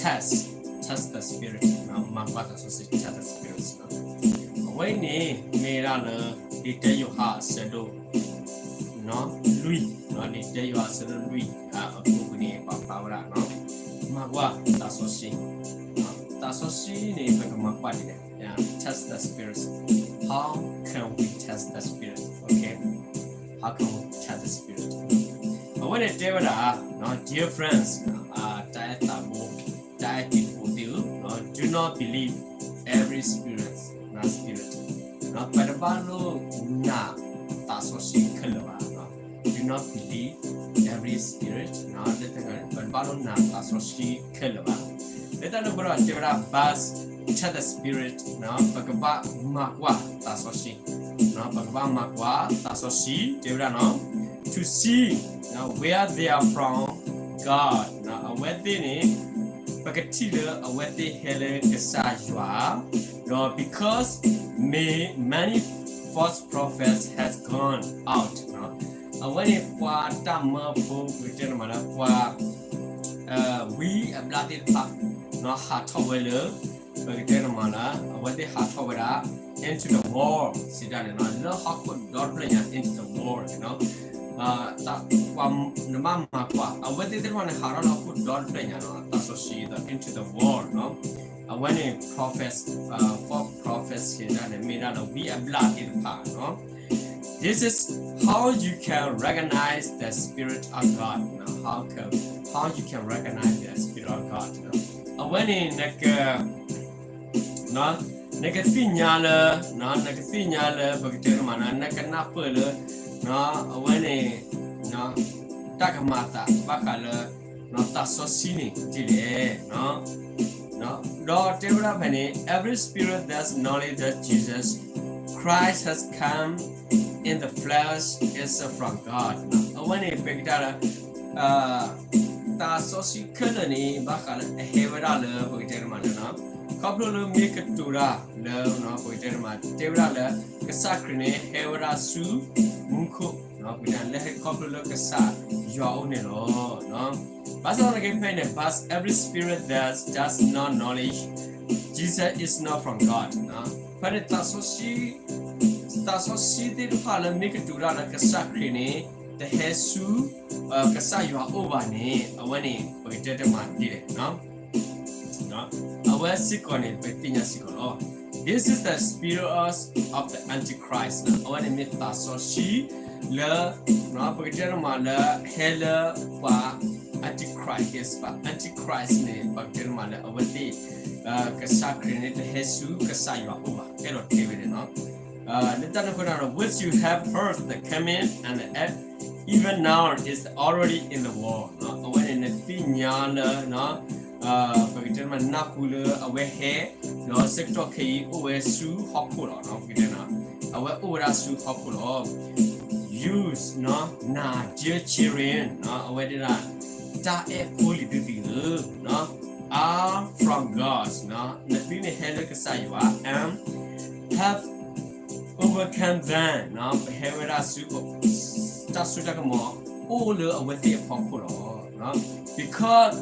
test, test the spirit, မၤကွၢ်သးစီဆှံ test the spirit. အဝဲအံၤန့ၣ် မ့ၢ်ဝဲဒၣ်လၢ လံာ်တၢယိၤဟၣ်အဆၢဒိၣ် လွံၢ်, လံာ်တၢယိၤဟၣ်အဆၢဒိၣ်လွံၢ် အပူၤကွံာ်န့ၣ် ပာ်ဖျါဝဲဒၣ် မၤကွၢ်သးစီဆှံ, သးစီဆှံန့ၣ် ပကမၤကွၢ်ဒ်လဲၣ်, test the spirit. How can we test the spirit? Okay, how can we test the spirit? အဝဲန့ၣ်တဲဝဲဒၣ် dear friends, တၢ်အဲၣ်သးဘိ, တၢ်အဲၣ်တံၤသကိးသ့ၣ်ဧၢ, do not believe every spirit, spirit. ပတဘၣ်လိၣ်နာ်သးစီဆှံခဲလၢာ်ဘၣ်. Do not believe every spirit. လၢတၢ်န့ၣ် ပတဘၣ်လိၣ်နာ်သးစီဆှံခဲလၢာ်ဘၣ်. လၢတၢ်န့ၣ်အဃိဒီးတဲဝဲဒၣ် but test the spirit, ပကဘၣ်မၤကွၢ်သးစီဆှံ, ပကဘၣ်မၤကွၢ်သးစီဆှံ တဲဝဲဒၣ် to see whether they are from God. အဝဲသ့ၣ်န့ၣ် ပကထံၣ်လၢအဝဲသ့ၣ်ဟဲလၢကစၢ်ယွၤ, ဒီး because many, many false prophets has gone out. အဝဲန့ၣ်ပှၤတၢ်မၢဖိ ပကတဲန့ၣ်မးလၢပှၤ ဝံအဘျၣ်သ့ၣ်တဖၣ် ဟးထီၣ်ဝဲလၢ ပကတဲန့ၣ်မးလၢ အဝဲသ့ၣ်ဟးထီၣ်ဝဲဒၣ် into the world စံးတၢ်န့ၣ် လၢဟီၣ်ခိၣ်ဒီတဖျၢၣ်ညါ into the world န့ၣ် ပှၤနဘၣ်မၤကွၢ် အဝဲသ့ၣ်သ့ၣ်တဖၣ်န့ၣ် ဟးထီၣ်လၢဟီၣ်ခိၣ်ဒီတဖျၢၣ်ညါ သးစီဆှံဒီး into the world အဝဲန့ၣ် prophet, false prophet စံးတၢ်န့ၣ် မ့ၢ်ဒၣ်လၢဝံအဘျၣ်သ့ၣ်တဖၣ် This is how you can recognize the Spirit of God. How can, how you can recognize the Spirit of God. အဝဲန့ၣ် နက နကသ့ၣ်ညါလၢ နကသ့ၣ်ညါလၢ ပကတဲန့ၣ်မး နကနၢ်ပၢၢ်လၢ အဝဲန့ၣ် တၢ်ကမၤအသးဘၣ်ဃးလၢ သးစီဆှံန့ၣ်ဒ်လဲၣ်. ဒီးတဲဝဲဒၣ်ဖဲန့ၣ် every spirit that acknowledges that Jesus Christ has come in the flesh is from God. အဝဲန့ၣ် ပကတဲလၢ သးစီဆှံခဲလၢာ်န့ၣ် ဘၣ်ဃးလၢအဟဲဝဲဒၣ်လၢ ပကတဲန့ၣ်မးလၢ ခီဖျိလၢမ့ၢ်ကတိၤတၢ်လၢ ပကတဲန့ၣ်မး တဲဝဲဒၣ်လၢ ကစၢ်ခရံာ်န့ၣ် ဟဲဝဲဒၣ်ဆူမူခိၣ် ပကတဲလၢဟဲခီဖျိလၢကစၢ်ယွၤအအိၣ်န့ၣ်လီၤ. ဘၣ်ဆၣ်သနာ်က့ဖဲန့ၣ် but every spirit that does not acknowledge Jesus is not from God. ဖဲန့ၣ် သးစီဆှံသ့ၣ်တဖၣ်လၢမ့ၢ်ကတိၤတၢ်လၢကစၢ်ခရံာ်န့ၣ် တဟဲဆူ ကစၢ်ယွၤအအိၣ်ဘၣ်န့ၣ် အဝဲန့ၣ် ပကတဲတမးဒ်လဲၣ် အဝဲစ့ၢ်ကီးန့ၣ် ပသ့ၣ်ညါစ့ၢ်ကီးလီၤ. This is the spirit of the Antichrist. အဝဲန့ၣ်မ့ၢ်သးစီဆှံလၢ ပကတဲတမးလၢ ဟဲလၢပှၤ Antichrist ဘၣ် Antichrist န့ၣ် ပကတဲတမးလၢအဝဲသ့ၣ် ကစၢ်ခရံာ်န့ၣ် တဟဲဆူကစၢ်ယွၤအအိၣ်ဘၣ် အဲၣ်ဒိးတဲဝဲန့ၣ်လီၤ. လၢတၢ်န့ၣ်အဃိဒီး which you have heard the coming and the even now is already in the world. အဝဲန့ၣ်နသ့ၣ်ညါလၢ ပကတဲတမးနၢ်ဟူလၢအဝဲဟဲ ဒီးဆၢကတီၢ်ခဲအံၤအိၣ်ဝဲဆူဟီၣ်ခိၣ်လီၤ ပကတဲ အဝဲအိၣ်ဝဲဒၣ်ဆူဟီၣ်ခိၣ်လီၤ. You, နၤ dear children, အဝဲဒၣ် တၢ်အဲၣ်ဖိလံၤသုသုဧၢ are from God, နသုန့ၣ်ဟဲလၢကစၢ်ယွၤ and have overcome them, ပဟဲဝဲဒၣ်ဆူ တၢ်စိတၢ်ကမီၤအိၣ်လၢအဝဲသ့ၣ်အဖီခိၣ်လီၤ. Because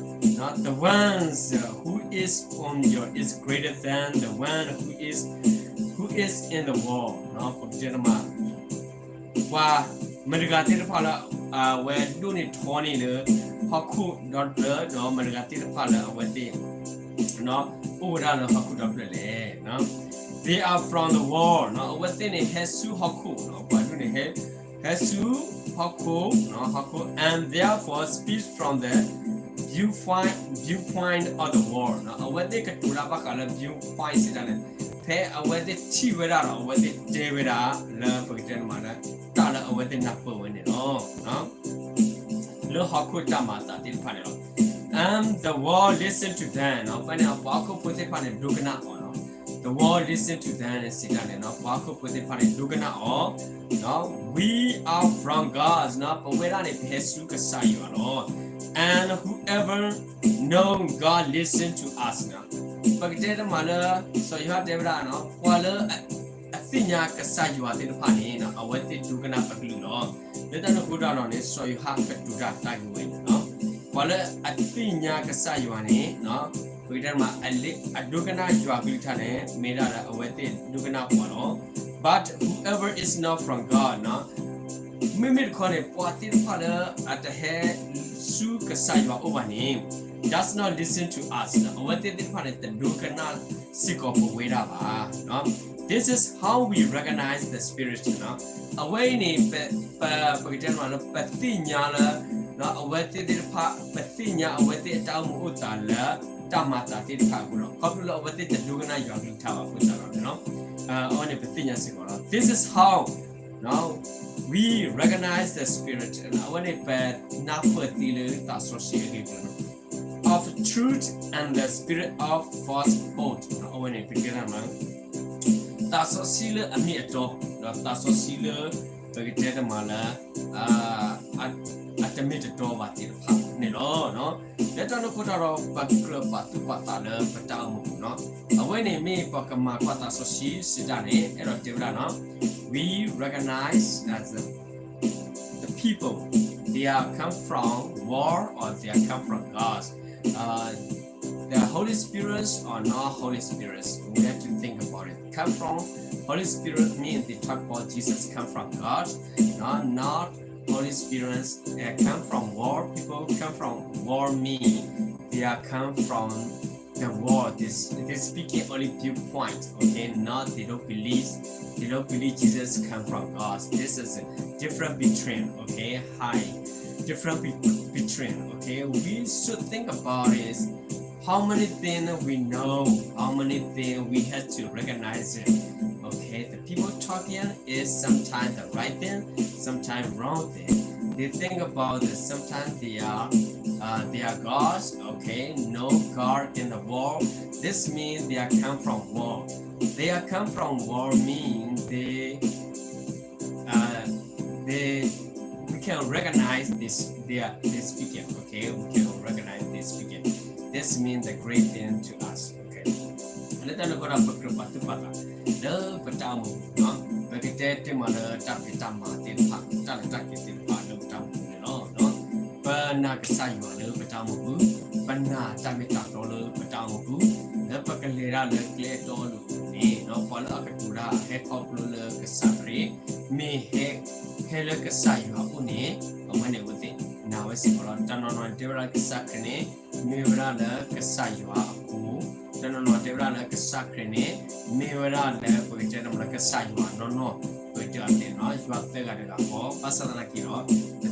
the ones who is on your is greater than the one who is, who is in the world. ပကတဲတမး ပှၤမတၤတဂၤသ့ၣ်တဖၣ်လၢ အဝဲဒိၣ်န့ၢ်ထီန့ၢ်လၢ ဟီၣ်ခိၣ်ဒီတဖျၢၣ် ဒီးမတၤတဂၤသ့ၣ်တဖၣ်လၢအဝဲသ့ၣ် အိၣ်ဝဲဒၣ်လၢဟီၣ်ခိၣ်ဒီတဖျၢၣ်လဲၣ်. They are from the world, အဝဲသ့ၣ်န့ၣ်ဟဲဆူဟီၣ်ခိၣ် ပှၤဒိၣ်န့ၣ်ဟဲ ဟဲဆူဟီၣ်ခိၣ် ဟီၣ်ခိၣ် and therefore speak from the viewpoint, viewpoint of the world. အဝဲသ့ၣ်ကတိၤတၢ်ဘၣ်ဃးလၢ viewpoint စံးတၢ်န့ၣ် ဖဲအဝဲသ့ၣ်ထံၣ်ဝဲဒၣ်ဒီး အဝဲသ့ၣ်တဲဝဲဒၣ်လၢပကတဲမးလၢ တၢ်လၢအဝဲသ့ၣ်နၢ်ပၢၢ်ဝဲန့ၣ်လီၤ. လၢဟီၣ်ခိၣ်တၢ်မၤအသးသ့ၣ်တဖၣ်န့ၣ်လီၤ. And the world listen to them, ဖဲန့ၣ် ပှၤဟီၣ်ခိၣ်ဖိသ့ၣ်တဖၣ်န့ၣ် ဒိကနၣ်အီၤလီၤ. The world listen to them န့ၣ် စံးတၢ်န့ၣ် ပှၤဟီၣ်ခိၣ်ဖိသ့ၣ်တဖၣ်န့ၣ် ဒိကနၣ်အီၤ We are from God, ပဝဲဒၣ်န့ၣ် ပဟဲဆူကစၢ်ယွၤလီၤ. And whoever know God listen to us, ပကတဲတမးလၢ စီၤယိၤဟၣ်တဲဝဲဒၣ် ပှၤလၢအသ့ၣ်ညါကစၢ်ယွၤသ့ၣ်တဖၣ်န့ၣ် အဝဲသ့ၣ်ဒိကနၣ်ပကလုၢ်လီၤ. လၢတၢ်န့ၣ်အဃိဒီးန့ၣ် စီၤယိၤဟၣ်ကတိၤတၢ်တၢ်ဂ့ၢ်ဝဲန့ၣ်လီၤ. ပှၤလၢအသ့ၣ်ညါကစၢ်ယွၤန့ၣ် ပကတဲမး အဒိကနၣ်ယွၤကလုၢ်ကထါန့ၣ် မ့ၢ်ဒၣ်လၢအဝဲသ့ၣ်ဒိကနၣ်ပှၤလီၤ. But whoever is not from God နီၤ မ့မ့ၢ်တခီန့ၣ် ပှၤသ့ၣ်တဖၣ်လၢအတဟဲဆူကစၢ်ယွၤအအိၣ်ဘၣ်န့ၣ် does not listen to us နီၤ အဝဲသ့ၣ်သ့ၣ်တဖၣ်န့ၣ် တဒိကနၣ်စ့ၢ်ကီးပဝဲဒၣ်ဘၣ်. This is how we recognize the Spirit နီၤ အဝဲအံၤန့ၣ် ပ ပ ပကတဲမးလၢ ပသ့ၣ်ညါလၢ အဝဲသ့ၣ်သ့ၣ်တဖၣ် ပသ့ၣ်ညါအဝဲသ့ၣ်အတၢ်အိၣ်မူအိၣ်သးလၢ တၢ်မၤသးသ့ၣ်တဖၣ်အဃိဒီး ခီဖျိလၢအဝဲသ့ၣ်တဒိကနၣ်ယွၤကလုၢ်ကထါဘၣ်အဃိသတးဒီးန့ၣ်လီၤ. အဝဲန့ၣ်ပသ့ၣ်ညါစ့ၢ်ကီးလီၤ. This is how we recognize the Spirit အဝဲန့ၣ်ပနၢ်ပၢၢ်သ့လၢသးစီဆှံအဂ့ၢ်အကျိၤလီၤ. Of truth and the spirit of falsehood အဝဲန့ၣ်ပကတဲမး သးစီဆှံလၢအမ့ၢ်အတီ ဒီးသးစီဆှံလၢ ပကတဲတမးလၢ အတမ့ၢ်တတီဘၣ်သ့ၣ်တဖၣ်န့ၣ်လီၤ. လၢတၢ်န့ၣ်အဃိတၢ်ဒီး ပကြၢးပာ်သူၣ်ပာ်သးလၢပတၢ်အိၣ်မူပူၤနီၤ. အဝဲန့ၣ်မ့ၢ်ပကမၤကွၢ်သးစီဆှံစံးတၢ်န့ၣ် အဲၣ်ဒိးတဲဝဲဒၣ်နီၤ we recognize as the people, they are come from world or they are come from God. Uh, the Holy Spirits are not Holy Spirits. We have to think about it. Come from Holy Spirit means they talk about Jesus come from God, not, not Holy Spirits uh, come from world. People come from world mean they are come from the world. This they speaking only viewpoint. Okay, not they don't believe they don't believe Jesus come from God. This is a different between. Okay, high different be- between. Okay, we should think about is how many things we know, how many things we have to recognize it. Okay, the people talking is sometimes the right thing, sometimes wrong thing. They think about that sometimes they are uh, they are gods. Okay, no god in the world. This means they are come from world. They are come from world means they uh, they we can recognize this they are they speaking. Okay, we can recognize this speaking. This means the great thing to us. Okay. လၢတၢ်န့ၣ်အဃိဒီး ပကြၢးပာ်သူၣ်ပာ်သး လၢပတၢ်အိၣ်မူပူၤနီၤ ပကတဲတ့ၢ်မးလၢတၢ်ဖံးတၢ်မၤသ့ၣ်တဖၣ် တၢ်လဲၤတၢ်က့ၤသ့ၣ်တဖၣ်လၢပတၢ်အိၣ်မူပူၤန့ၣ်လီၤ. ပနာ်ကစၢ်ယွၤလၢပတၢ်အိၣ်မူပူၤ, ပနာ်တၢ်မ့ၢ်တၢ်တီလၢပတၢ်အိၣ်မူပူၤ, လၢပကလဲၤတၢ်လၢကျဲအတီအလိၤအပူၤန့ၣ် ပှၤလၢအကတိၤတၢ်ဟဲခီဖျိလၢကစၢ်ခရံာ် မ့ၢ်ဟဲ ဟဲလၢကစၢ်ယွၤအအိၣ်န့ၣ် အဝဲန့ၣ်အဝဲသ့ၣ်နာ်ဝဲစ့ၢ်ကီးလီၤ. တၢ်နီၢ်နီၢ်တဲဝဲဒၣ်ကစၢ်ခရံာ်န့ၣ် မ့ၢ်ဝဲဒၣ်လၢကစၢ်ယွၤအဖိ, တၢ်နီၢ်နီၢ်တဲဝဲဒၣ်လၢကစၢ်ခရံာ်န့ၣ် မ့ၢ်ဝဲဒၣ်လၢပကတဲန့ၣ်လၢကစၢ်ယွၤနီၢ်နီၢ် ပကတဲအီၤသ့ၣ်နီၤ ယွၤသၢဂၤတဂၤဃီ, ဘၣ်ဆၣ်သနာ်က့ဒီး ပ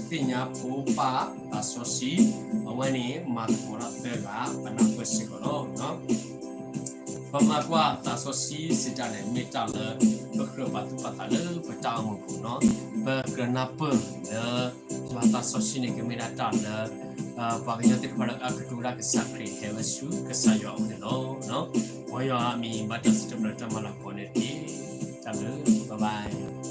သ့ၣ်ညါဖိပၢ်သးစီဆှံ အဝဲန့ၣ် မၤသကိးဒီးသၢဂၤ ပနၢ်ပၢၢ်စ့ၢ်ကီးလီၤ. ပမၤကွၢ်သးစီဆှံစံးတၢ်န့ၣ် မ့ၢ်တၢ်လၢ ပကြၢးပာ်သူၣ်ပာ်သးလၢပတၢ်အိၣ်မူပူၤနီၤ, ပကြၢးနၢ်ပၢၢ်လၢ ယွၤသးစီဆှံန့ၣ် ကမ့ၢ်ဒၣ်တၢ်လၢ ပှၤကညီသ့ၣ်တဖၣ်လၢအကတိၤတၢ်ကစၢ်ခရံာ်ဟဲဝဲဆူကစၢ်ယွၤအအိၣ်န့ၣ်လီၤ. မ်ယွၤအမံၤဘၣ်တၢ်စံးထီၣ်ပတြၢၤတၢ်မၤလၤကပီၤန့ၣ်တက့ၢ်. တၢ်ဘျုး bye bye.